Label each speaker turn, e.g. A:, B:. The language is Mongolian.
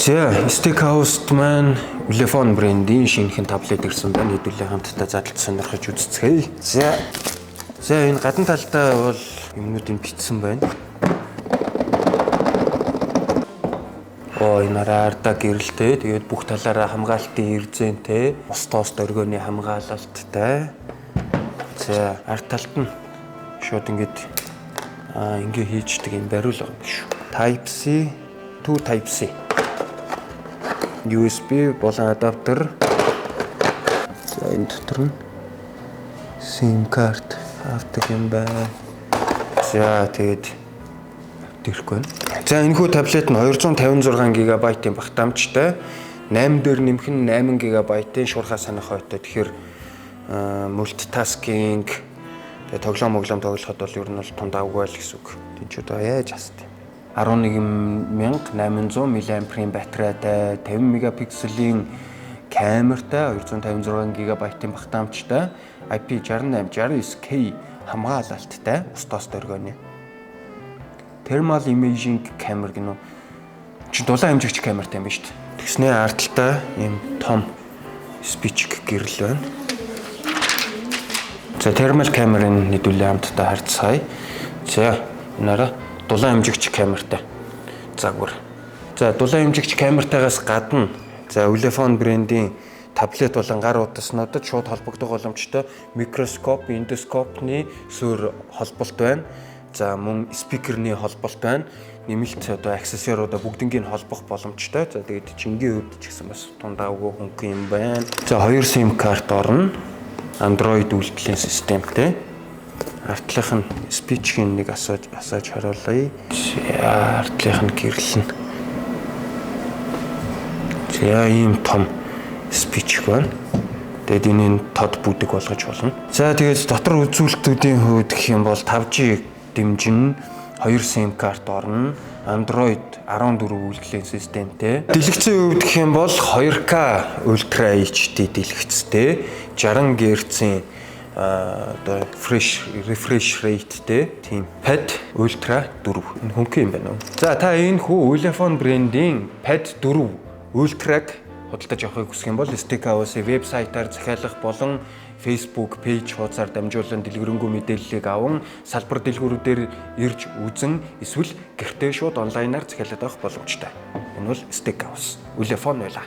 A: За, Steak House-т маань Ulefone брендийн шинэхэн таблет ирсэн байна. Хэдүүлээ хамтдаа задлж сонирхож үзцгээе. За. За, энэ гадна талдаа бол юмнуудыг бичсэн байна. Оо, энэ араа ардаа гэрэлтэй. Тэгээд бүх талаараа хамгаалтын эрзэнтэй, ус тоос дөргөөний хамгаалалттай. За, ард талд нь шууд ингэж ингээ хийждэг юм бариул байгаа юм шүү. Type C to Type C. USB болон адаптер. За, энэ дотор нь SIM карт авдаг юм байна. За, тэгээд ирэхгүй байна. За, энэхүү таблет нь 256 ГБ-ийн багтаамжтай. 8 дээр нэмэх нь 8 ГБ-ийн шуурхай санах хойтой. Тэгэхээр multitasking, тэгээ тоглоом моглоом тоглоход бол ер нь бол тунд авгүй л гэсэн үг. Тэнд ч одоо яаж хаст юм. 11800 мАh-ийн батарейтай, 50 мегапикселийн камертай, 256 ГБ-ийн багтаамжтай, IP68 69K хамгаалалттай ус тоос дөргөөний. Thermal imaging камер гэнэ үү? Чи дулаан хэмжигч камертай юм байна шүү дээ. Тэгснээ ардталтай ийм том спичк гэрэл байна. За, thermal камерын хэдүүлээ хамтдаа харцгаая. За, энэ араа дулаан хэмжигч камертай загвар. За, дулаан хэмжигч камертайгаас гадна, за, Ulefone брендийн таблет болон гар утаснуудад шууд холбогдох боломжтой микроскоп, эндоскопны суурь холболт байна. За, мөн спикерний холболт байна. Нэмэлт одоо аксессуаруудаа бүгднийг холбох боломжтой. За, тэгээд чингийн хувьд ч гэсэн бас тундаагүй хөнгөн юм байна. За, хоёр SIM карт орно. Android үйлдэлийн системтэй. Артлынх нь спичгийн нэг асааж асааж харуулъя. За, артлынх нь гэрэл нь. За, ийм том спичк байна. Тэгээд энэ тод бүдэг болгож болно. За, тэгээд дотор үзүүлэлтүүдийн хувьд гэх юм бол 5G дэмжин, 2 SIM карт орно. Android 14 үйлдэлийн системтэй. Дэлгэцийн хувьд гэх юм бол 2K Ultra HD дэлгэцтэй, 60 Гц-ийн одоо refresh rate-тэй тийм Pad Ultra 4. Энэ хөнгөн юм байна уу? За, та энэ хүү Ulefone брендийн Pad 4 Ultra-г худалдаж авахыг хүсэх юм бол Steak House-ийн вебсайтаар захиалах болон Facebook page хуудасаар дамжуулан дэлгэрэнгүй мэдээллийг аван, салбар дэлгүүрүүдээр ирж үзэн, эсвэл гэртээ шууд онлайнаар захиалаад авах боломжтой. Энэ бол Steak House. Ulefone байлаа.